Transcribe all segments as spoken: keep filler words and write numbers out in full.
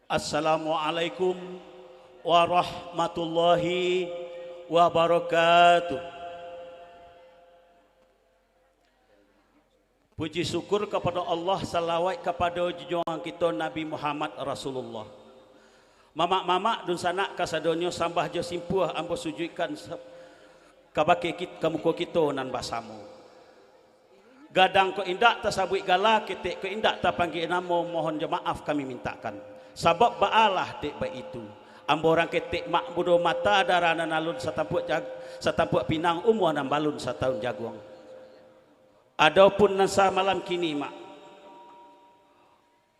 Assalamualaikum warahmatullahi wabarakatuh. Puji syukur kapado Allah, salawat kapado junjuangan kito Nabi Muhammad Rasulullah. Mamak-mamak dunsanak kasadonyo, sambah jo simpuah ambo sujuikkan sa-, kabake kit-, ka muko kito nan basamo. Gadang kok indak tasabuik gala, ketek kok indak tapanggia namo, mohon jo maaf kami mintakkan. Sabab baalah dek baitu, ambo urang ketek mak budo mata, darah nan alun satampuak jag-, satampuak pinang, umua nan balun satahun jaguang. Adopun nan samalam kini, mak,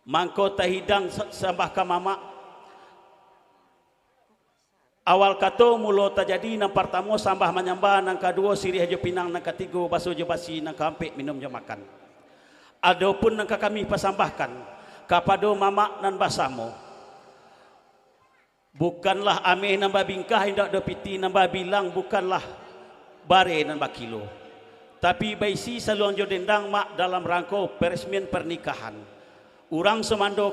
mangko tahidang sa-, sambah ka mamak. Awal kato mulo tajadi, nan partamo sambah manyambah, nan kaduo siriah jo pinang, nan katigo baso jo basi, nan kaampek minum jo makan. Adopun nan ka kami pasambahkan kapado mamak nan basamo, bukanlah ameh nan babingkah, indak doh pitih nan babilang, bukanlah bareh nan bakilo, tapi baisi saluang jo dendang, mak, dalam rangko peresmian pernikahan. Urang sumando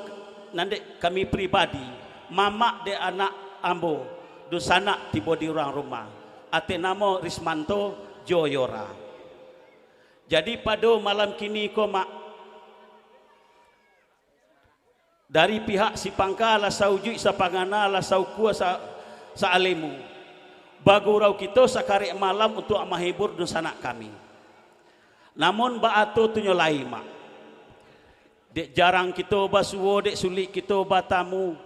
nan dek kami pribadi, mamak dek anak ambo, dunsanak tibo di urang rumah, ateh namo Rismanto jo Yora. Jadi pado malam kini ko, mak, dari pihak si pangka lah saujuik sapangana, lah saukua sa-, saalemu, bagurau kito sakarek malam untuak mahibur dunsanak kami. Namun baato tu nyo lai, mak. Dek jarang kito basuo, dek sulik kito batamu,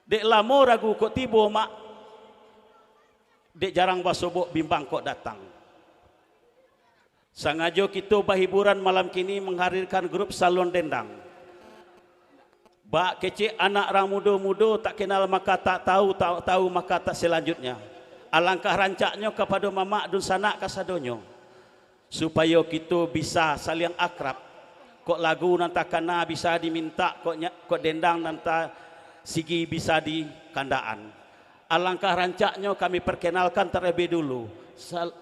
dek lamo ragu kok tibo, mak, dek jarang basobok bimbang kok datang. Sangajo kito bahiburan malam kini manghadirkan grup Saluang Dendang. Bak kecek anak rang mudo-mudo, tak kenal maka tak tahu, tak tahu maka tak selanjutnya. Alangkah rancaknyo kapado mamak dunsanak kasadonyo, supayo kito bisa saliang akrab. Kok lagu nan takana bisa dimintak, kok nya-, kok dendang nan tasigi bisa dikandaan. Alangkah rancaknyo kami perkenalkan terlebih dulu sal-,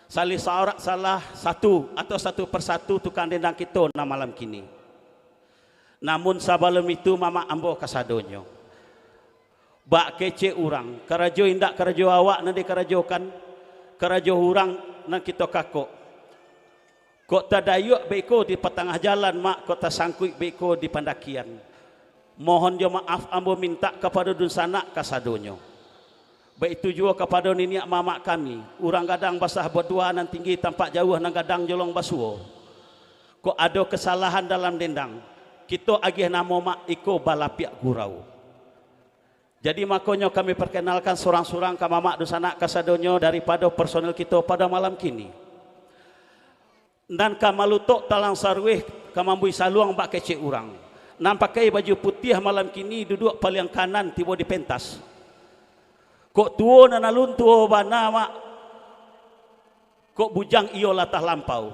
salih saorak salah satu atau satu persatu tukang dendang kito nan malam kini. Namun sabalun itu, mamak ambo kasadonyo, bak kecek urang, karajo indak karajo awak nan dikarajokan, karajo urang nan kito kakok. Kok tadayuak beko di patangah jalan, mak, kok tasangkuik beko di pandakian. Mohon jo maaf ambo mintak kapado dunsanak kasadonyo. Baitu juo kapado niniak mamak kami, urang gadang basah badua nan tinggi tampak jauah nan gadang jolong basuo. Kok ado kasalahan dalam dendang, kito agiah namo, mak, iko balapiak gurau. Jadi makonyo kami perkenalkan surang-surang ka mamak dunsanak kasadonyo daripado personil kito pado malam kini. Nan ka malutok talang saruih, ka mambui saluang bak kecek urang. Nan pakai baju putiah malam kini duduak paliang kanan tibo di pentas. Kok tuo nan alun tuo bana, mak, kok bujang iyo lah talampau.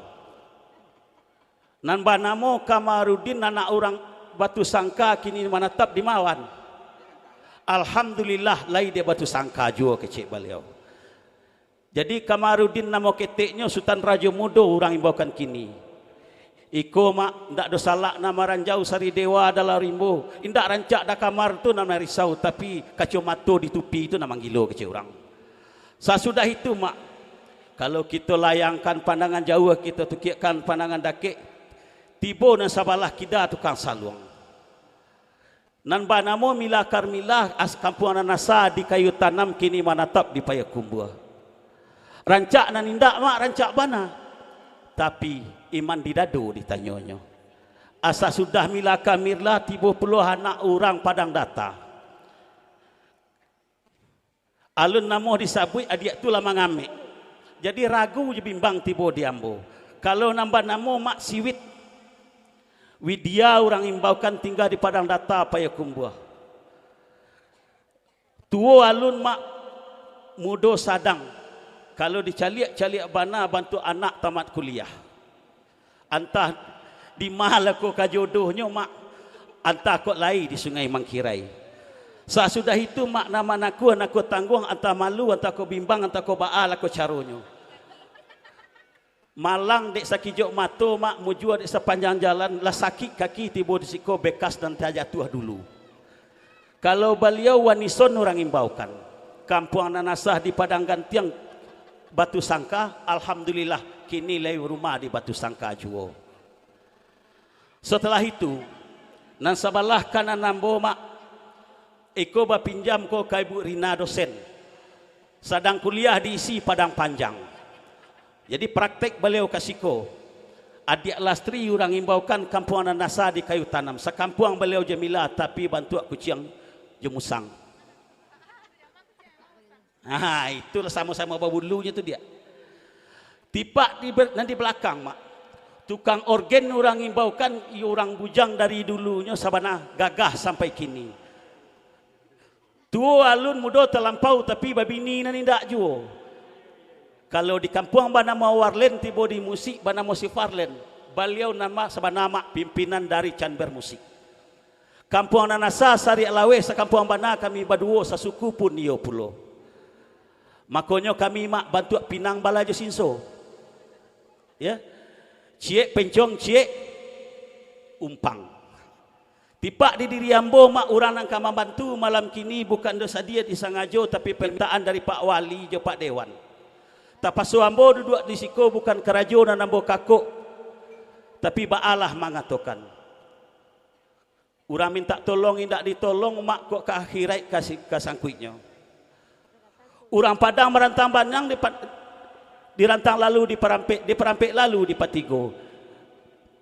Nan banamo Kamarudin, anak urang Batu Sangka, kini manatap di Mawan. Alhamdulillah, lai dek Batu Sangka juo kecek baliau. Jadi Kamarudin namo keteknyo, Sutan Rajo Mudo urang imbaukan kini. Iko, mak, ndak doh salak nan maranjau saridewa dalam rimbo, indak rancak doh kamar tu nan marisau, tapi kacomato di tupi tu nan manggilo kecek urang. Sasudah itu, mak, kalau kito layangkan pandangan jauah, kito tukiakkan pandangan dakek, tibo nan sabalah kida tukang saluang. Nan banamo Mila Karmila, as-, kampuang nan asa di Kayu Tanam, kini manatap di Payakumbuah. Rancak nan indak, mak, rancak bana. Tapi, iman di dado ditanyonyo. Asa sudah Mila Karmila, tibo pulo anak urang Padang Data. Alun namuah disabuik, adiak tu lah mangamek. Jadi ragu jo bimbang tibo di ambo. Kalau nan banamo Mak Siwit, Widya urang imbaukan, tingga di Padang Data, Payakumbuah. Tuo alun, mak, mudo sadang. Kalau dicaliak-caliak bana bantuak anak tamat kuliah. Antah di ma lah ko ka jodohnyo, mak, antah kok lai di Sungai Mangkirai. Sasudah itu, mak, nan ma nan ko, nan ko tangguang, antah malu, antah ko bimbang, antah ko baa lah ko caronyo. Malang dek sakijok mato, mak, mujua dek sapanjang jalan, lah sakik kaki tibo di siko bekas nan tajatuah dulu. Kalau baliau wanison urang imbaukan, kampuang nan asa di Padang Gantiang, Batu Sangka, alhamdulillah, kini lai rumah di Batu Sangka juo. Satalah itu, nan sabalah kanan ambo, Mak, iko bapinjam ko ka Ibu Rina dosen, sadang kuliah di isi Padang Panjang. Jadi praktek baliau ka siko. Adiak Lastri urang imbaukan kampuang nan asa di Kayu Tanam, sakampuang baliau Jamila, tapi bantuak kuciang jo musang. Ha, itulah samo-samo babulunyo tu dia. Tipak di ber-, nan di balakang, Mak. Tukang orgen urang imbaukan, iyo urang bujang dari dulunyo sabana gagah sampai kini. Tuo alun mudo talampau, tapi babini nan indak juo. Kalau di kampuang banamo Warlen, tibo di musik banamo si Farlen. Baliau nan ma-, sabana, Mak, pimpinan dari Canber Musik. Kampuang nan asa sariak laweh, sakampuang bana kami baduo, sasuku pun iyo pulo. Makonyo kami, Mak, bantuak pinang bala jo sinso. Ya. Ciek pencong, ciek umpang. Tipak di diri ambo, Mak, urang nan ka mambantu malam kini bukan do sadia disangajo, tapi permintaan dari Pak Wali jo Pak Dewan. Tapaso ambo duduak di siko bukan karajo nan ambo kakok, tapi baalah mangatokan. Urang mintak tolong indak ditolong, Mak, kok ka akhiraik ka si-, ka sangkuiknyo. Urang Padang marantang panjang dipa-, dirantang lalu diparampek, diparampek lalu dipatigo.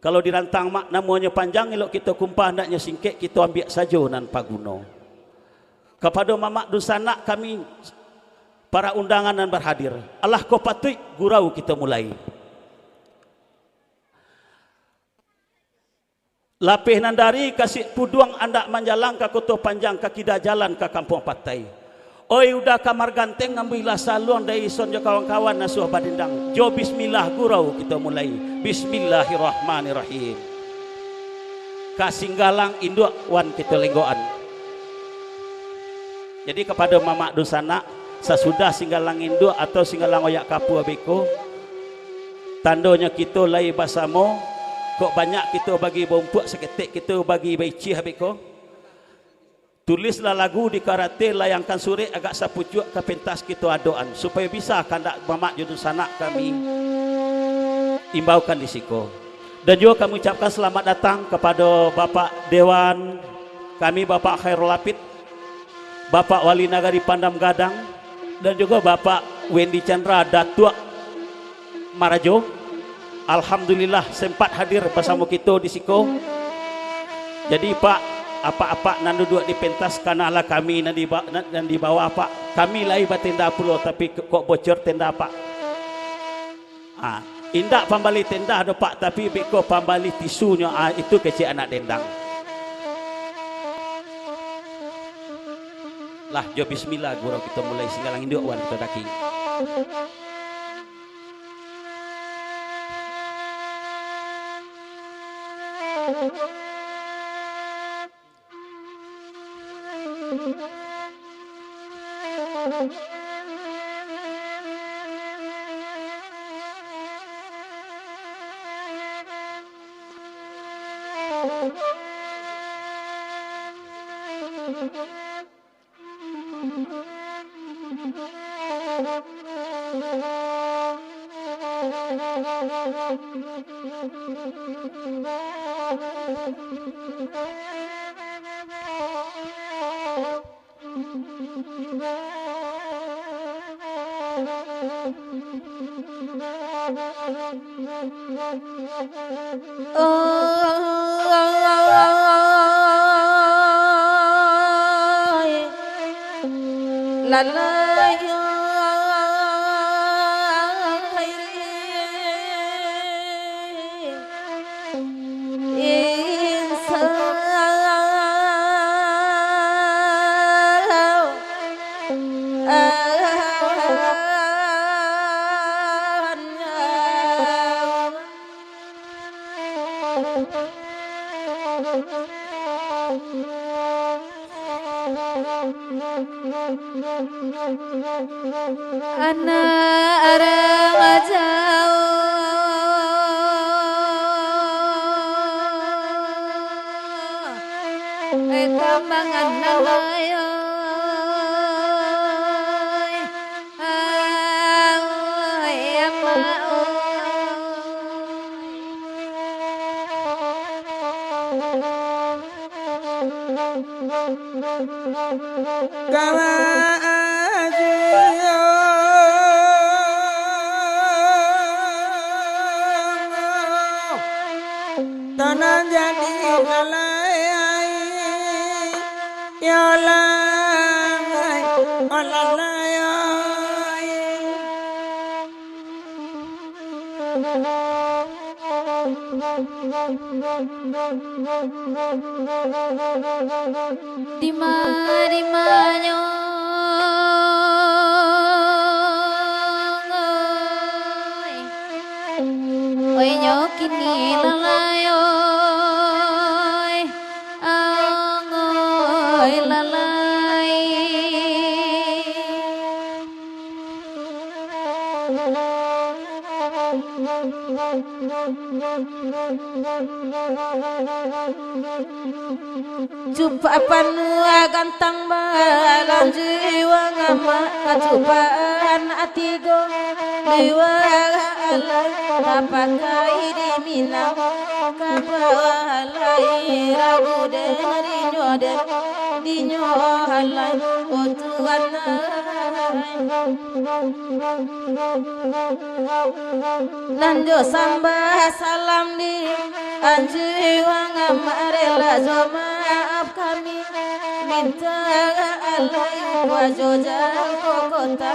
Kalau dirantang, Mak, namonyo panjang, elok kito kumpah, andaknyo singkek, kito ambiak sajo nan paguno. Kapado mamak dunsanak kami, para undangan nan barhadir, alah ko patuik gurau kito mulai. Lapeh nan dari Kasik Puduang andak manjalang ka Koto Panjang, ka kida jalan ka Kampuang Patai. Oi Uda Kamar Ganteng, ambuihlah saluang dari Ison jo kawan-kawan nan suah badendang. Jo bismillah gurau kito mulai. Bismillahirrahmanirrahim. Ka Singgalang Induak wan kito lenggokan. Jadi, kapado mamak dunsanak, sasudah Singgalang Induak atau Singgalang Oyak Kapua beko, tandonyo kito lai basamo, kok banyak kito bagi baumpuak, saketek kito bagi baiciah beko. Tulislah lagu di karate, layangkan surek agak sapucuak ka pentas kito adokan, supayo bisa kandak mamak jo dunsanak kami imbaukan di siko. Dan juo kami ucapkan selamat datang kapado Bapak Dewan kami, Bapak Khairul Lapid, Bapak Wali Nagari Pandam Gadang, dan jugo Bapak Wendi Chandra, Datuak Marajo. Alhamdulillah, sempat hadir basamo kito di siko. Jadi, Pak, apak-apak nan duduak di pentas, kanalah kami nan di ba-, nan, nan di bawah, Pak. Kami lai batenda pulo, tapi kok bocor tenda, Pak. Ah, indak pambali tenda doh, Pak, tapi beko pambali tisunyo, ah, itu kecek anak dendang. Lah, jo bismillah, gurau kito mulai, Singgalang Induak wan kito daki. Anak ramaja. Kambangan lalai, oi. Oi, amak, oi. Kawa aji, tanah jadi lalai, yo lalai, oh lalai, oi. Dima-dimanyo, oi. Oi, nyo kini lalai, oi. Ang, oi, lalai. Cupak panuah gantang balanjuang amak, cupak anak tigo liwar alai, tapakai di Minang, ka bawah alai ragu den dinyo den, dinyo alai, oh Tuhan ai. Nan jo sambah salam di anjuang amak, rela jo maaf kami, mintak alai upah jo jago kota,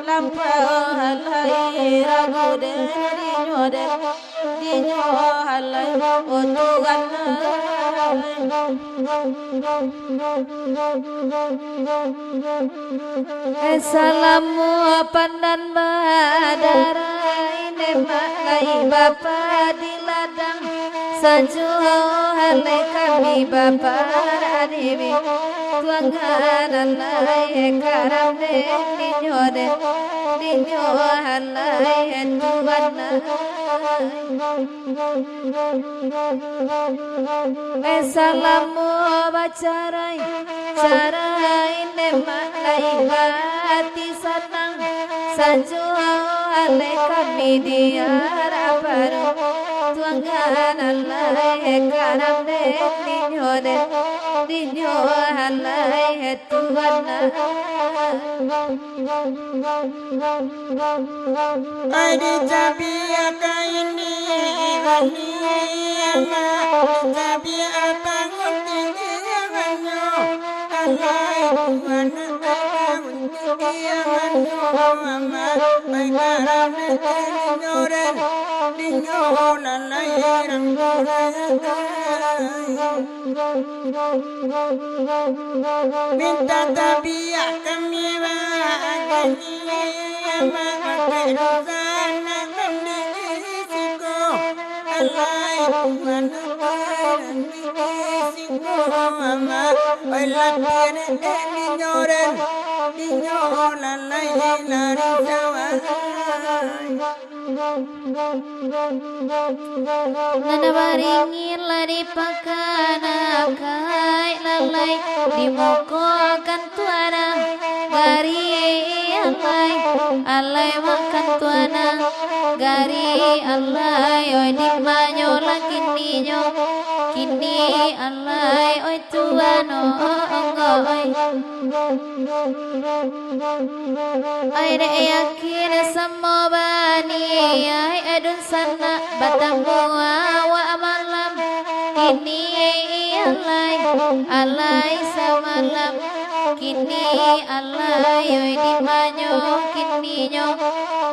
lampau alai ragu den dinyo den, dinyo alai, oh Tuhan ai. Eh, salamo pandan badarai, demak lai bapa di ladang, sanjo alai kami bapa di bi, tuangan alai karam den dinyo den, dinyo alai Tuhan ai. Eh, salamo bacarai, carai demak lai baati sanang. Sanjo alai kami di arah baru, tuangan alai karam den dinyo den, dinyo alai Tuhan ai. Ai dicabiak ka ini, wahai amak, dicabiak ka tinggiannyo. Alai Tuhan, tinggiannyo amak, ai karam dinyo den, dinyo lalai rang. Mintak tabiak kami bagani, mamakai dosa nak mandiri siko. Alai Tuhan, mandiri siko, mama, oi lapian dinyo den, dinyo lalai lari jauah. Nan baringin lah dipakanakai lalai, dimukokan tuanah gari alai, alai makan tuanah gari alai, oi dimanyo lah kininyo, kini alai, oi tuan, oh, oh, oh, oi. Ai dek yakin samo baniai, dunsanak batamu awak malam. Kini alai, alai samalam. Kini alai, oi dimanyo kininyo.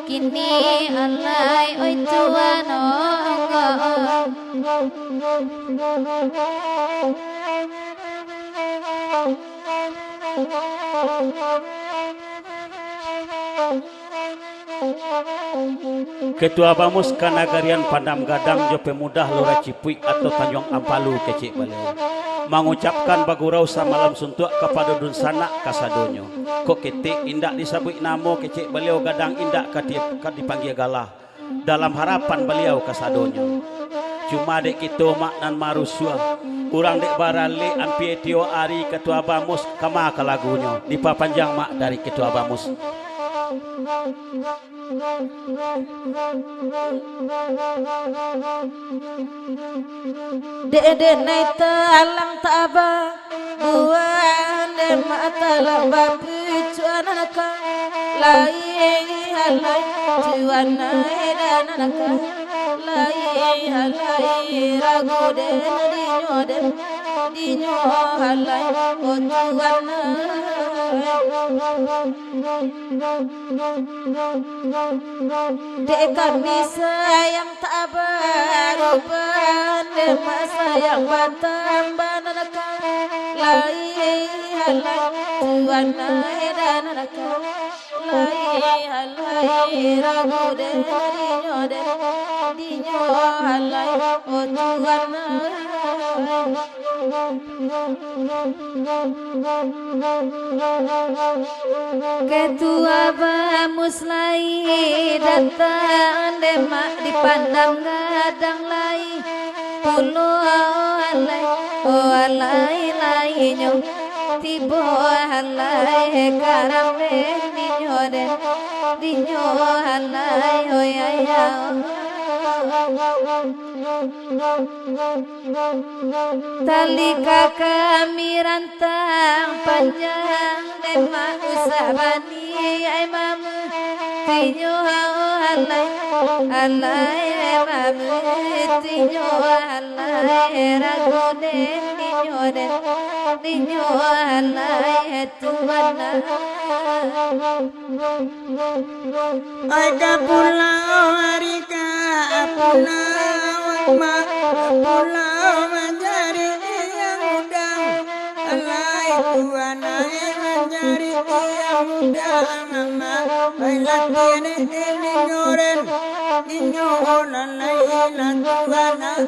Kini alai, oi tuan, oh, oh, oh. Ketua Bamus Kanagarian Padang Gadang jo Pemuda Lurah Cipuik atau Tanjuang Ampalu kecek baliau, mangucapkan bagurau samalam suntuak kapado dunsanak kasadonyo. Kok ketek indak disabuik namo kecek baliau, gadang indak ka di-, ka dipanggia gala. Dalam harapan baliau kasadonyo. Cuma dek kito, Mak, nan marusuah. Urang dek baralek ampia tiok ari, Katua Bamus, kama ka lagunyo. Dipapanjang, Mak, dari Katua Bamus. Dek denai talang taba, buah demak talang bapicuan anakang. Lai halai, cuan ai dan anakang. Lai halai, ragu den dinyo den, dinyo halai, o cuan ai. Dek kami sayang tak barubah, dek mak sayang batambah nan ka. Lai halai, tuan ai dan nan ka. Lai halai, ragu dek dinyo dek, dinyo halai, o tuan ai. Ketua Bamus lai datang, demak dipandang gadang lai. Pulo alai, o alai lainyo, tibo alai karambeh dinyo den, dinyo alai, o ya ya. Tali ka kami rantang panjang, demak usah baniai mama. Tinyo alai, alai mama. Tinyo alai, ragu den, dinyo den, dinyo alai, tuan ai. Ai ka pulau ari ka pulau, ka pulau manjari yang udang. Alai tuan ai manjari yang udang, mama. Ai latihan ini nyoren, inyo lalai lah tuan ai.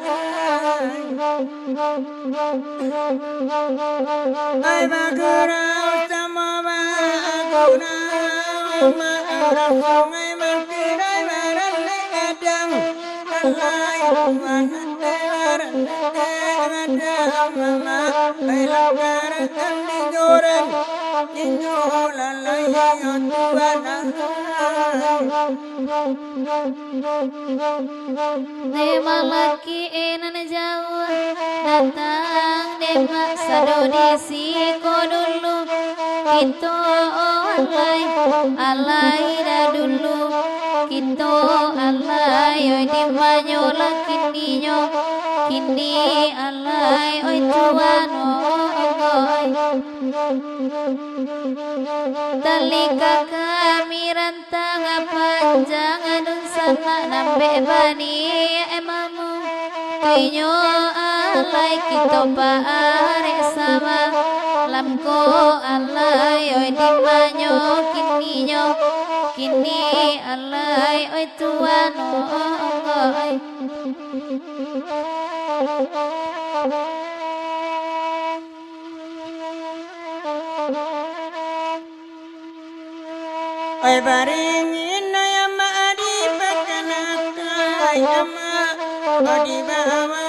Ai bagurau samo bagurau, ma-, urang sungai mangkirai baralek gadang. Alai tuan ate baralek gadang, mama. Ai langkarakan di joran, inyo lalai yo tuan ai. Demak laki nan jauah, datang demak sado di siko dulu. Kito alai, alai dahulu. Kito alai, oi, di manyo lah kininyo? Kini alai, oi, tuan, oi. Tali ka kami rantang panjang, dunsanak nan bek baniai mama. Tinyo alai kito paarek sama, lam ko alai, oi, di manyo kininyo? Kini alai, oi, tuan, oi. Oi, baringin, oi, amak, dipakanakan, oi, amak, oi, dibawa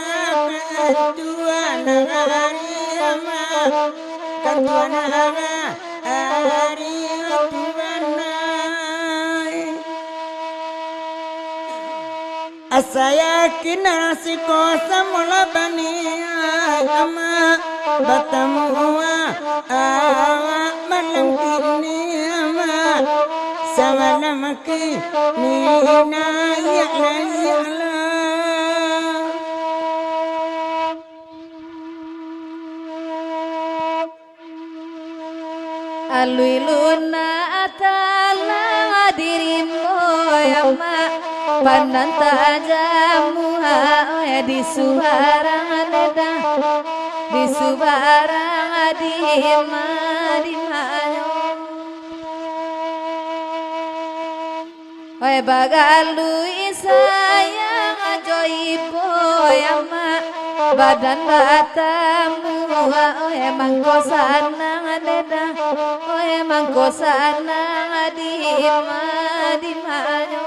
ka tuan nagari, amak, ka tuan nagari, oi, tuan ai. Asa yakin rasiko samo lah baniai, amak, batamu awak malam kini, amak. Samalam kini naiak-naiak lah. Alui lunak talang dirimu, oi amak, pandang tajam muha, oi, di subarang dada, di subarang dima, dimanyo. Oi, bagalui sayang jo ibu, oi amak, badan batamu, oi, mangko sanang dada, oi, mangko sanang dima, dimanyo.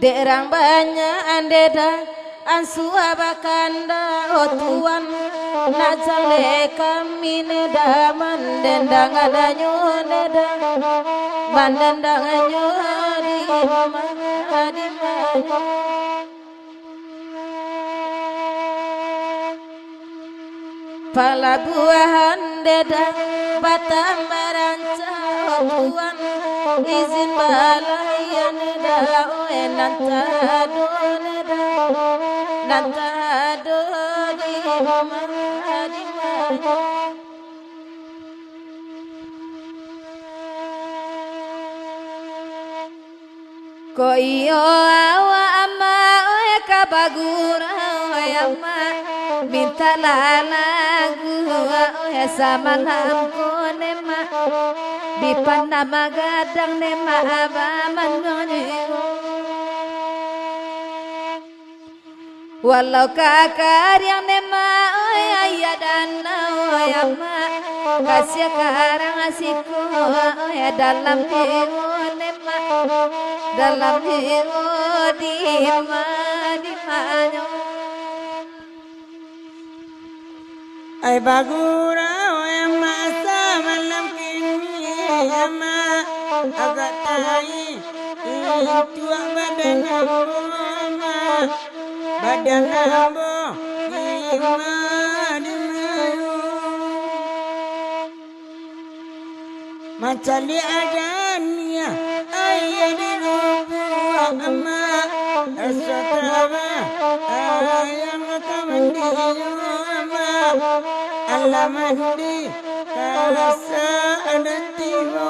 Dek rang banyak ande dah ansua bakandak, oh Tuan, nak jaleh kami ne dah mandendang adanyo ne dah, mandendang anyo di ma, di manyo. Palabuahan dedah batambah rancak, oh Tuan, izin balayan dedah, oe nan tado dedah, nan tado di ma, di manyo. Ko iyo awak amak, oe ka bagurau, oe amak, mintak lah lagu, oe samalam ko ne mak, di pandam gadang ne mak, bamanyo jiwo. Walau ka kariang ne mak, oi ayah danau, oi amak, ka sakarang siko, oi dalam jiwo ne mak, dalam jiwo di ma, di manyo. Ai bagurau, ai amak, samalam kini, ai amak, agak tai, intuak badan ambo, amak, badan ambo, di ma, di manyo. Mancaliak aja niya, ayah di lubuak amak, raso tabah, ayah ka mandiyo amak, alah mandi, ka rasa ado tibo.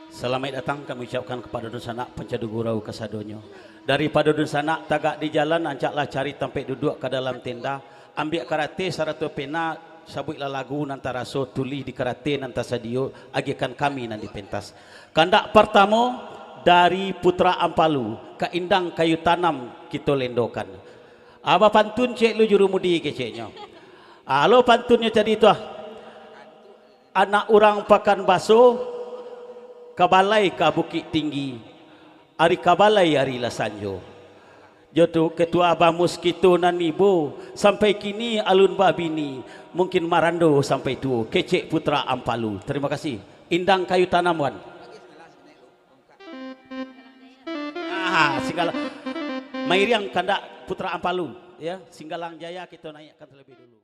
Salamaik datang kami ucapkan kapado dunsanak pancadu gurau kasadonyo. Daripado dunsanak tagak di jalan, ancaklah cari tampek duduak ka dalam tenda, ambiak karate sarato pena, sabuiklah lagu nan taraso, tulih di karate nan tasadio, agiahkan kami nan di pentas. Kandak partamo, dari Putra Ampalu, ka Indang Kayu Tanam kito lendokan. Aba pantun cek lu jurumudi keceknyo. Alo pantunnyo tadi tu ah. Anak urang Pakan Baso, ka balai ka Bukik Tinggi, ari ka balai ari lah sanjo. Jo tu ketua bamus kito nan ibo, sampai kini alun babini, mungkin marando sampai tuo, kecek Putra Ampalu. Terima kasih. Indang Kayu Tanam, wan. Ah, Singgala-, mairiang kandak Putra Ampalu, ya, Singgalang Jaya kito naiakkan terlebih dulu.